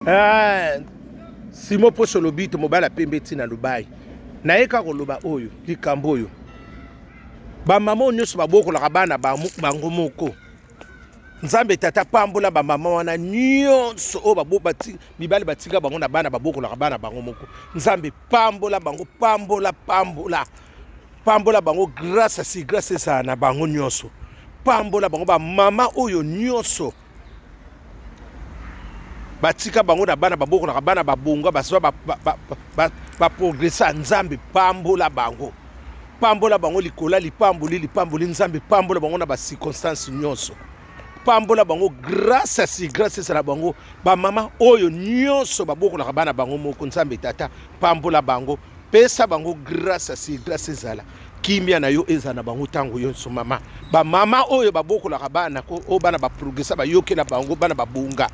Eh, Simo Poso Lobito, mobali ya pembe ntina Dubai. Naye kaka koloba oyo likambo oyo bamama oyo nyonso babokolaka bana bango moko. Nzambe tata pambola bamama wana nyonso oyo mibali batika bango na bana babokolaka bana bango moko. Nzambe pambola bango, pambola, pambola, pambola bango, grâce si grâce ezala na bango nyonso. Pambola bango bamama oyo nyonso batika bango na bana babokolaka bana babonga bazwa baprogresa ba, ba, ba Nzambe pambola bango, pambola bango likola lipamboli lipamboli. Nzambe pambola bango na bacirconstance nyonso, pambola bango grâce si grâce ezala bango. Bamama oyo nyonso babokolaka bana bango moko, Nzambe tata pambola bango, pesa bango grâce si grâce ezala, kimia na yo ezala na bango ntango nyonso. Mama, bamama oyo babokolaka bana oyo bana baprogresa, bayokela bango, bana babonga,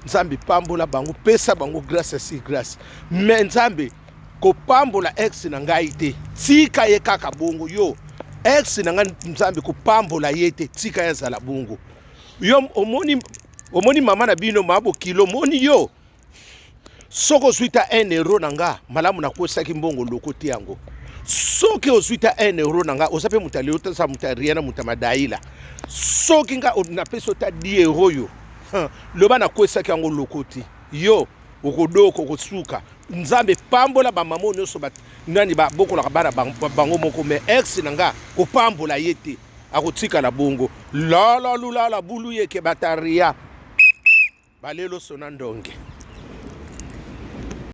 Nzambe pambola bango, pesa bango grâce si grâce. Mais Nzambe, kopambola ex na ngai te, tika ye kaka bongo. Yo ex na ngai, Nzambe kopambola ye te, tika ye azala bongo. Yo omoni, omoni mama na bino mabokilo, omoni yo soki ozwi ta 1 euro na nga malamu, nakwesaki mbongo loko te yango. Soki ozwi ta 1 euro na nga, oza mpe moto alelo, toza moto ya rien na moto ya madaila. Soki nga napesi ota 10 euro, yo loba nakwesaki yango loko te, yo okodoka, okosuka. Nzambe pambola bamama oyo nyonso nani babokolaka bana bango moko. Mais ex na nga, kopambola ye te, akotikala bongo. Lala lulala bulu yeke bataria balelo sona ndonge.